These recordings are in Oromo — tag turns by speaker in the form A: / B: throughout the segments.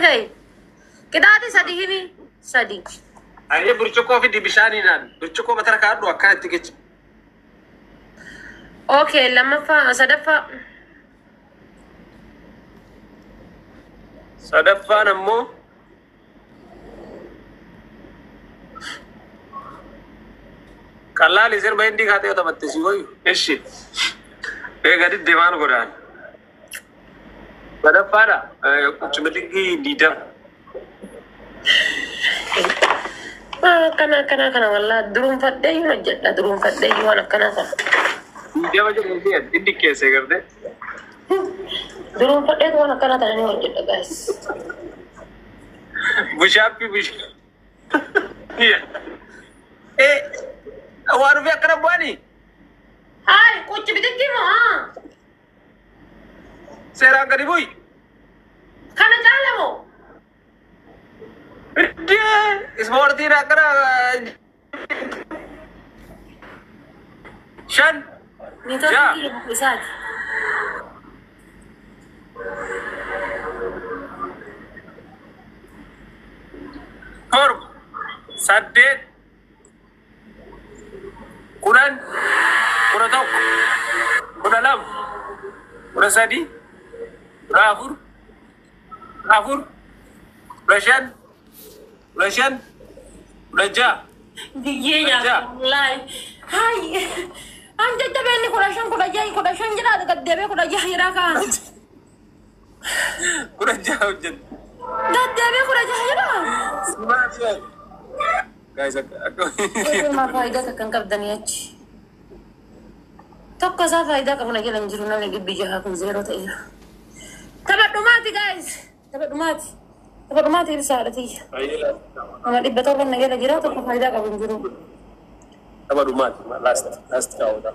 A: Dhaga'i. Qixaaxi sadi himi. Sadi.
B: Ayyee, burcuqqoo fidi bishaaniidhaan. Burcuqqoo matara kaadhu akkana itti gechi.
A: Okay, lammaffaa, sadaffaa.
B: Sadaffaan ammoo qallaali sirba hindii kaatee yoo taphatte si wayu. Ishi. Eega didde maal godhaan? Sadaffaadha. Quccumiligii 20.
A: Akkana akkana kana wallaa duruunfadhee iyyuu hojjedha, duruunfadhee iyyuu waan akkanaa kana.
B: 20 jedhee inni keessee gartee.
A: Duruunfadheetu waan akkanaa kana ni hojjedha, guys.
B: Push-up bishaan. Waan ofii akkana bu'anii
A: Hayi, qucci bitikki moo haa?
B: Seeraan gadi bu'i.
A: Kana caala moo?
B: Iddee ispoortiin akkana shan
A: Niitoorkii kiyya isaati.
B: 7, 8, 10, 11, 12, 13, 14, 14, 15, 15, 16.
A: Biyyee nyaata wallaahi. Hayi. An jajjabeenni 15, 16, 15 jedhaa gaddeebee 16 jedhaa kaan.
B: 16 hojjetu.
A: Gaddeebee 16 jedhaa.
B: Guys, akka
A: Maa faayidaa takka hin qabdanii achi. Tokko isaa faayidaa qabu na jala hin jiru, namni 600 kun zeeroo ta'eera. Tapha dhumaati, guys. Tapha dhumaati. Tapha dhumaati, ibsaadha tiyya. Nama 700 na jala jira, tokko faayidaa qabu hin jiru.
B: Tapha dhumaati, last last kaa'uudha.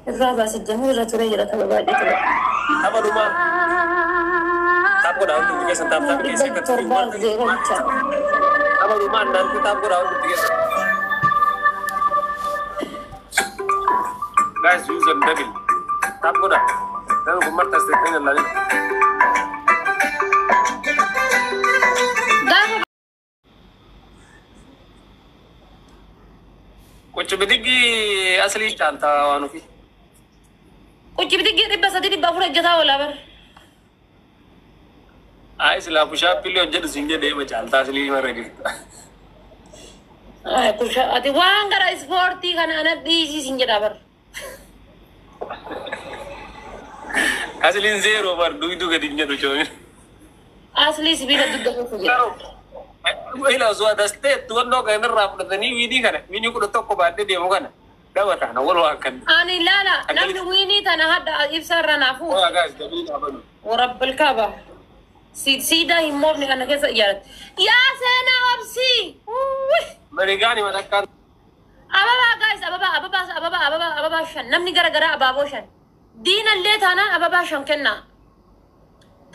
A: Irraa baasee jamuu irra turee jira, tapha baay'ee ture.
B: Tapha dhumaa. Tap godhaa hundi keessan, tap tap keessa
A: dhibba
B: akka
A: torbaa zeeroo bicha.
B: Tapha dhumaa naanti, tap godhaa hundi keessan. Guys, use them double. Tap godhaa. Namni kun marta as ta'e ilaalin.
A: Gaafa
B: Qucci bidiggi aslii caaltaa waan ofii.
A: Qucci bidiggii 300, 400 hojjetaa oola bara.
B: Ayi, silaa push-up illee hojjedhu siin jedhee ma caaltaa aslii marra jirta.
A: Kusha ati waan gara ispoortii kana ana dhiisii siin jedha bara.
B: Asliin zeeroo bar dugduu gadi hin jedhu coomin.
A: Aslii sibiila dugda keessa jira.
B: Ila osoo adastee tuwannoo kan irraa fudhatanii win kana win 11 baadhee deemu kana dhaba taana wal waan kan.
A: Ani ilaala, namni win tana hadda ibsa irra naa fuudhu.
B: Waa guys, dabii dhaabanu.
A: Warabbal kaaba. Siidaa hin moofne kana keessa ijaarate. Yaa seenaa obsii!
B: Marigaani matakkaan.
A: Ababaa, guys, ababaa, ababaa, ababaa, ababaa, ababaa shan, namni gara garaa abaaboo shan. Diinallee taanaan ababaa shan kennaa.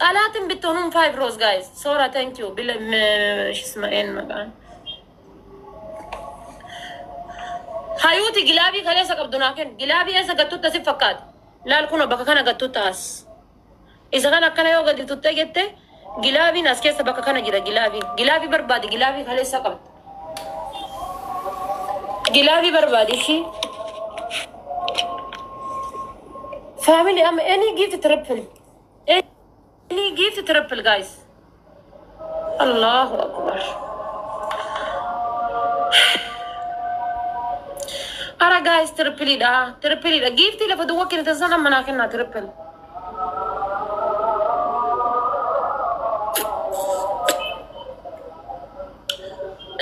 A: Xalaatiin bittoonuun five rose, guys. Soora, thank you. Bila shisma'een maqaan. Hayuuti glove kaleessa qabdu naa kennu. Glove eessa gattutti asif fakkaata? Laal, kunoo bakka kana gattutti as. Isa kana akkana yoo gadi tuttee jette, gloveiin as keessa bakka kana jira gloveiin. Glove barbaadi, glove kaleessa qabdu. Glove barbaadi ishii. Family, I'm any gift triple. Any gift triple, guys. Allahu Akbar. Ara guys, triple dha. Triple dha. Gift lafa duwwaa kennitan sana manaa kennaa triple.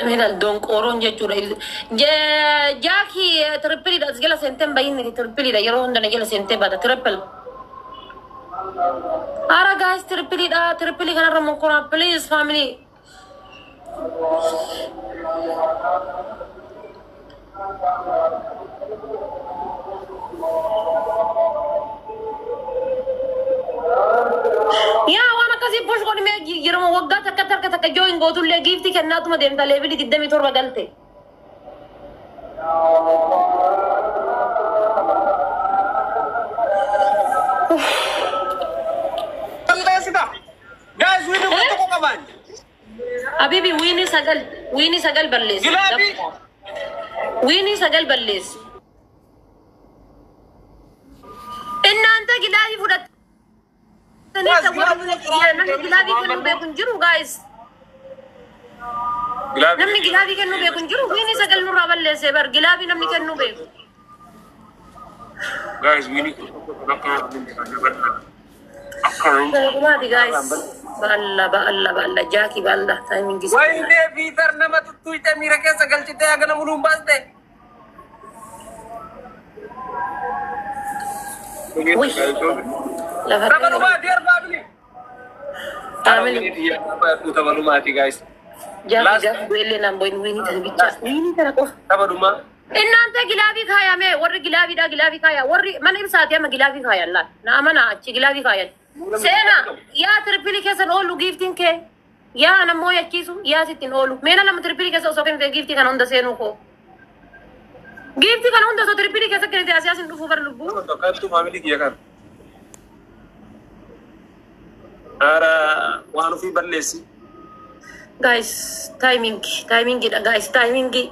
A: Meeshaan donqooroon jechuudha. Jaakii, triple dha. As jala seentee bayin, triple dha. Yeroo hunda na jala seentee baata triple. Ara guys, triple dha. Triple kanarra mokoraa, please, family. Yaa waan akkasii push godhimee yeroo waggaa takka takka takka join gootullee gift kennaatuma deemta, level 27 galte.
B: Balleessita. Guys, win 100 qaba. qabaan.
A: Habibi wiinii sagal balleessi.
B: Gilaabii.
A: Wiinii sagal balleessi. እናንተ gilaabii fudhattanii namni gilaabii kennuu beeku hin jiru, guys. Namni gilaabii kennuu beeku hin jiru. Wiinii sagal nurraa balleessee bar gilaabii namni kennuu beeku.
B: Guys, wiinii akka
A: Dhumaati, guys. Ba'alla, ba'alla, ba'alla, jaakii ba'alla timing.
B: Wayne Peter nama tuttuuta miira keessa galchitee hagana muluun baaste.
A: Uy. Lafa
B: Tabalumaati arbaabni.
A: Family.
B: Tabalumaati, guys.
A: Jaakii gaafa du'ellee naan bo'in wiinii tana bichaa. Wiinii tana qofa.
B: Tabalumaa.
A: እናንተ gilaabii kaayame, warri gilaabiidha, gilaabii kaaya, warri mana ibsaati amma gilaabii kaayan laal na amana, achi gilaabii kaayan seena yaa triple keessan oolu giiftiin kee yaa anammoo yachiisu yaa sittiin oolu meena lama triple keessa osoo kennite giiftii kana hunda seenuu koo giiftii kana hunda osoo triple keessa kennite asii asin dhufuu bar lubbuu.
B: Tokkattu family kiyya kana. Ara waan ofii balleessi.
A: Guys, timing, timingidha, guys, timingii.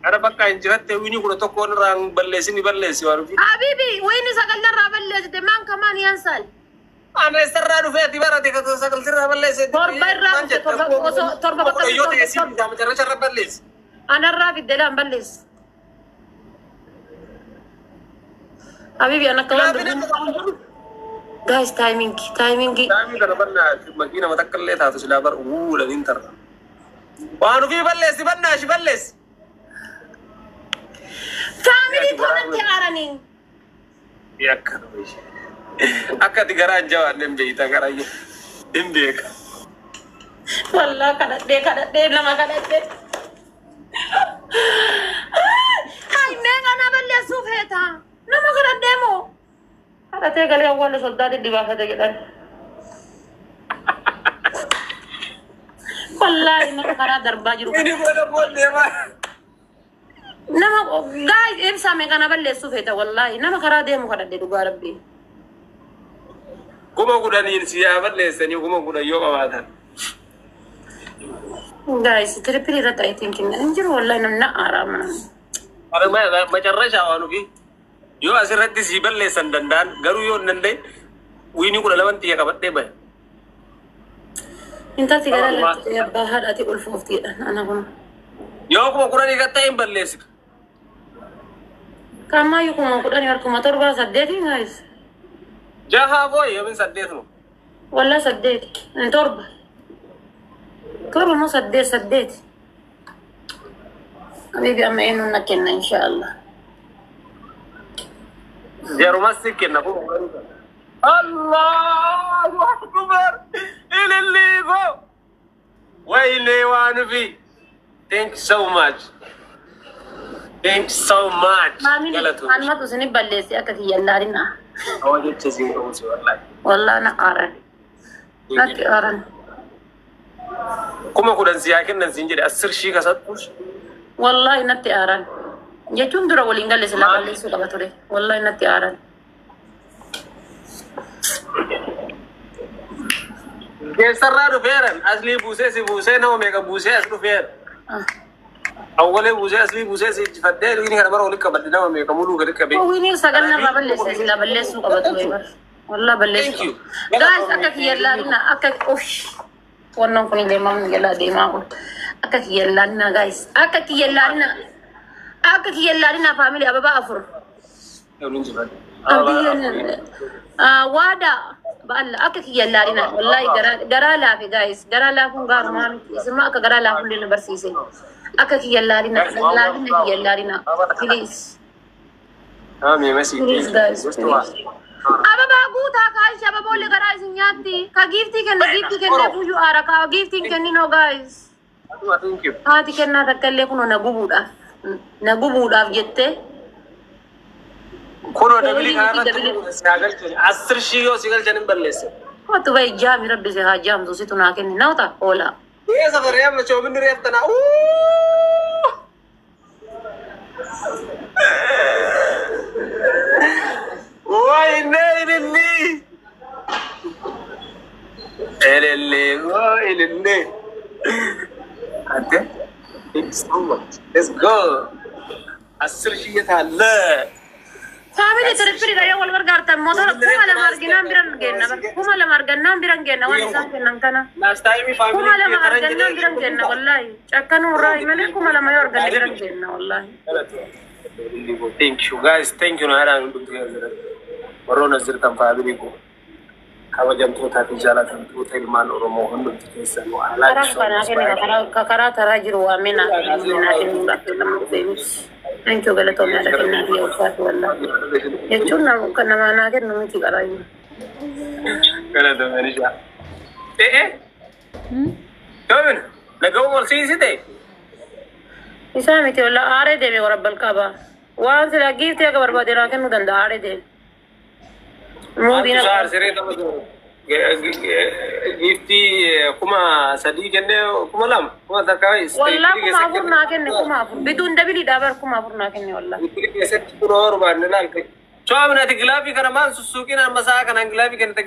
B: Ara bakka injifatte wiinii 11 irraa balleessi ni balleessi waan ofii.
A: Habibi, wiinii sagal narraa balleessite maan kamaan yansaal.
B: Ana eessarraa dhufee ati barate ka sagal sirraa balleesse?
A: Torba irraa dhufte, torba osoo torba bakka
B: Yoo ta'e si
A: torba
B: macarra irra balleessi.
A: Anarraa fidde laan balleessi. Habibi, an akka waan
B: Gilaabiin akka qabu jiru.
A: Guys, timing, timing.
B: Daamii kana bannaa makiina matakka illee taatu silaa bar wuulaniin tarra. Waan ofii balleessi, bannaashi balleessi.
A: Family toonatti aaranii.
B: Akka akka ati garaa hin jabaanne hin beekta, garaa hin beeka.
A: Wallaa kadhadhee kadhadhee nama kadhadhee. Hai, meeqa na balleessuuf heeta? Nama kadhadhee moo? Kadhatee galee awwaala soldaati dibaafate jedhan. Wallaahi nama karaa darbaa jiru.
B: Inni booda booddee maa.
A: Nama, guys, ibsaa meeqa na balleessuuf heeta? Wallaahi nama karaa deemu kadhadhe, dhugaa rabbii.
B: 10,000n si yaa balleessanii, 10,000 yoo qabaatan.
A: Guys, triple irratti I think hin jiru, wallahi namni na aaraa mana.
B: Macarrashaa waan ofii yoo asirratti si balleessan danda'an garuu yoo hin danda'in wiinii 12 xiyya qabadhee bahe.
A: Intalti gara latti abbaa haadhaati ulfooftiidha ana kun.
B: Yoo 10,000 gatta hin balleessitu.
A: Kaamaayyuu 10,000 harkuma torbaa saddeeti, guys.
B: Jahaa booy yoomiin saddeet moo?
A: Wallaa saddeeti. Torba. Torba moo saddeet saddeeti. Habibi, amma eenyuun na kenna inshaallah.
B: Jarumas si kenna 10,000. Allahu akbar! Ililliigo! Wayne waan ofii. Thank you so much. Thank you so much.
A: Maamini
B: Galatoom.
A: anumatu isinif balleesse, akka kiyyan laalina.
B: Hawa jecha siin qabu si wallahi.
A: Wallaa na aaran. Natti aaran.
B: 10,000 si haa kennan siin jedhe asir shii kasattus.
A: Wallaahi natti aaran. Jechuun dura waliin galle silaa balleessuu qaba ture. Wallaahi natti aaran.
B: Keessarraa dhufeeran aslii buusee si buusee nama meeqa buusee as dhufeera. Awwalee buusee aslii buusee si injifadhee inni kana bara walitti qabadhe nama meeqa muluu gadi qabee.
A: Wiinii sagal narraa balleesse, silaa balleessuu qaba ture bar. Wallaa balleessuu
B: Thank you.
A: qaba. Guys, akka kiyyan laalina, akka uff. Wannan kun illee mamni jalaa deemaa kun. Akka kiyyan laalina, guys. Akka kiyyan laalina. Akka kiyyan laalina, family, ababaa afur. Abdiyyan waada ba'alla akka kiyyan laalina, wallahi garaa laafe, guys, garaa laafuun gaarumaa miti, isinuma akka garaa laafuun na barsiise. Akka kiyyan laalina, laafina kiyyan laalina, please. Please, guys, please. Ababaa guutaa kaayisha, ababoolli garaa isin nyaatti ka giiftii kenna, giiftii kennee fuyyuu aara ka giiftiin kenninoo, guys. Haati kennaa takka illee kunoo na gubuudhaaf na gubuudhaaf jettee.
B: Kunoo dabilii kanarratti si haa galchan asir shii yoo si galchan hin balleesse.
A: Watu bai jaami, rabbi si haa jaamtu, situ naa kenni nawta oola.
B: Ee safaree amma choominni reeftanaa. Wayne ililli. Elellee oo elellee. Ante thank you so much. Let's go. 10,000 የት አለ?
A: Family triple yoo wal gargaartan motora 2000 arginaan biran geenna. 2000 argannaan biran geenna waan isaan kennan kana.
B: Last time family
A: 2000 argannaan biran geenna wallaahi. Cakkanuu irraa malee 2000 yoo arganne biran geenna wallaahi.
B: Thank you guys. Thank you. Naara hundumti keessan. Warroon as jirtan family koo kabajamtootaa fi jaalatamtoota ilmaan Oromoo hundumti keessan
A: Karaa kanaa kenna karaa taraa jiru waamee naa kennuudhaaf lama dhufee miti. Thank you, galatoomii haadha kennaa fi ulfaatu wallaahi. Jechuun nama naa kennu miti qaraayyuu.
B: Galatoomii. Eh eh. Doomin naga'uu ol siisite.
A: Isaa miti wallaahi, aaree deeme warabbal qaba. Waan sila giiftii akka barbaade naa kennuu danda'a aaree deeme. Muudiin
B: Saar siree tapha giiftii 3000 kennee 2000 1000.
A: Wallaa 4000 naa kenne, 4000. Bituun dabiliidhaa bar, 4000 naa kenne wallaa.
B: Keessatti kun barbaanne laal. Choo ati glove kana maal sussuuqiin amma sa'a kanaan glove kennite?